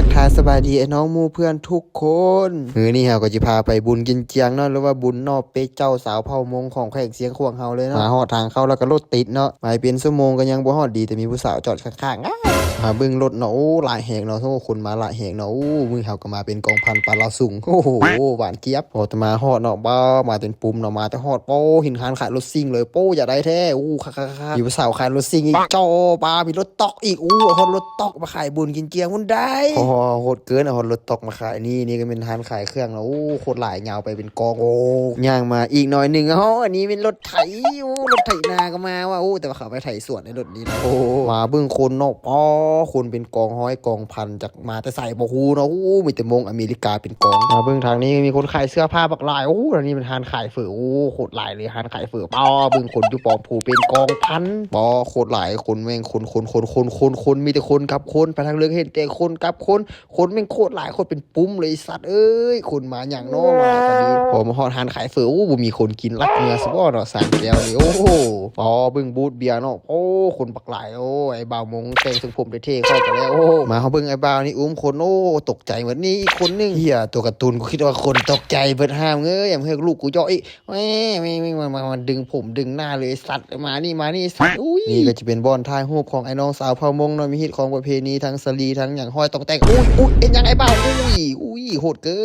ທັກທາຍສະບາຍດີ ໄອ້ນ້ອງໝູ່ເພື່ອນທຸກຄົນ. ມື້ນີ້ເຮົາກໍຊິພາໄປບຸນກິນຈຽງເນາະ ຫຼືວ່າບຸນນອບເປເຈົ້າສາວເຜົ່າມົ້ງຂອງແຂວງຊຽງຂວາງເຮົາເລີຍເນາະ. ມາຮອດທາງເຂົ້າແລ້ວກໍລົດຕິດເນາະ. ມາເປັນຊົ່ວໂມງກໍຍັງບໍ່ຮອດ ດີແຕ່ມີຜູ້ສາວຈອດຂ້າງໆ. ມາເບິ່ງລົດເນາະ ໂອ້ ຫຼາຍແຮງເນາະ. ໂອ້ ຄົນມາຫຼາຍແຮງເນາະ. ໂອ້ ມື້ເຮົາກໍມາເປັນກອງພັນປາລາວສຸງ. ໂອ້ໂຫ ຫວານຈຽບ. ພໍແຕ່ມາຮອດເນາະ ປ້າ ມາເປັນປຸ້ມເນາະ ມາແຕ່ຮອດ ໂອ້ ເຫັນຮ້ານຂາຍລົດຊິ່ງເລີຍ. ໂອ້ ຢາກໄດ້ແທ້. ໂອ້ ຄັກໆ ມີຜູ້ສາວຂາຍລົດຊິ່ງອີກ ເຈົ້າ ປ້າ ມີລົດຕ໋ອກອີກ. ໂອ້ ຮອດລົດຕ໋ອກ ມາຂາຍບຸນກິນຈຽງພຸ້ນໄດ໋. ໂອ້ ໂຫດເກີນ ເອົາຮອດລົດຕ໋ອກມາຂາຍ. ນີ້ ນີ້ກໍແມ່ນຮ້ານຂາຍເຄື່ອງເນາະ. ໂອ້ ໂຄດຫຼາຍ ຍາວໄປເປັນກອງ. ໂອ້ ຍ່າງມາອີກໜ້ອຍໜຶ່ງ ເອົ້າ ອັນນີ້ແມ່ນລົດໄຖ. ໂອ້ ລົດໄຖນາກໍມາວ່າ. ໂອ້ ແຕ່ວ່າເຂົາໄປໄຖສວນໃນລົດນີ້ເນາະ. ໂອ້ ມາເບິ່ງຄົນເນາະ ປ້າ ຄົນເປັນກອງຮ້ອຍກອງພັນ ຈັກມາແຕ່ໃສບໍ່ຮູ້ເນາະ. ໂອ້ ມີແຕ່ມົ້ງອາເມລິກາເປັນກອງ. ມາເບິ່ງທາງນີ້ ມີຄົນຂາຍເສື້ອຜ້າບັກຫຼາຍ. ໂອ້ ທາງນີ້ເປັນຮ້ານຂາຍເຝີ. ໂອ້ ໂຄດຫຼາຍເລີຍຮ້ານຂາຍເຝີ. ປ້າ ເບິ່ງຄົນຢູ່ປ້ອມພູເປັນກອງພັນ. ປ້າ ໂຄດຫຼາຍ ຄົນແມ່ງຄົນ ຄົນ ຄົນ ຄົນ ຄົນ ຄົນ ມີແຕ່ຄົນກັບຄົນ. ໄປທາງເລິກເຫັນແຕ່ຄົນກັບຄົນ. ຄົນແມ່ງໂຄດຫຼາຍ ຄົນເປັນປຸ້ມເລີຍ ໄອ້ສັດເອີຍ. ຄົນມາຫຍັງເນາະ ມາຕອນນີ້. ພໍມາຮອດຮ້ານຂາຍເຝີ ໂອ້ ບໍ່ມີຄົນກິນ ລັກເມືອຊະບໍ່ເນາະ ສາມແກ້ວນີ້. ໂອ້ໂຫ ອໍ ເບິ່ງບູດເບຍເນາະ. ໂອ້ ຄົນບັກຫຼາຍ. ໂອ້ ໄອ້ບ່າວມົ້ງແຕ່ງຊົງຜົມເທ່ໆ ເຂົ້າໄປແລ້ວ. ໂອ້ ມາເຮົາເບິ່ງໄອ້ບ່າວນີ້ອຸ້ມຄົນ. ໂອ້ ຕົກໃຈໝົດ. ນີ້ຄົນໜຶ່ງ ເຮີ້ຍ ຕົວກາຕູນ ກູຄິດວ່າຄົນຕົກໃຈເບິດ. ຫ້າມເອີຍ ຢ່າມາເຮີ້ລູກກູເຍາະອີກ. ແມ່ ແມ່ ແມ່ ມາ ມາ ມາດຶງຜົມດຶງໜ້າເລີຍ ໄອ້ສັດ. ມານີ້ ມານີ້ ໄອ້ສັດ. ອຸ້ຍ ນີ້ກໍຈະເປັນບ່ອນຖ່າຍຮູບຂອງໄອ້ນ້ອງສາວເຜົ່າມົ້ງເນາະ. ມີຮີດຄອງປະເພນີ ທັງສາລີ ທັງຫຍັງ ຫ້ອຍຕອງແຕ່ງ. ອຸ້ຍ ອຸ້ຍ ເຮັດຫຍັງໄອ້ບ່າວ? ອຸ້ຍ ອຸ້ຍ ໂຫດເກີ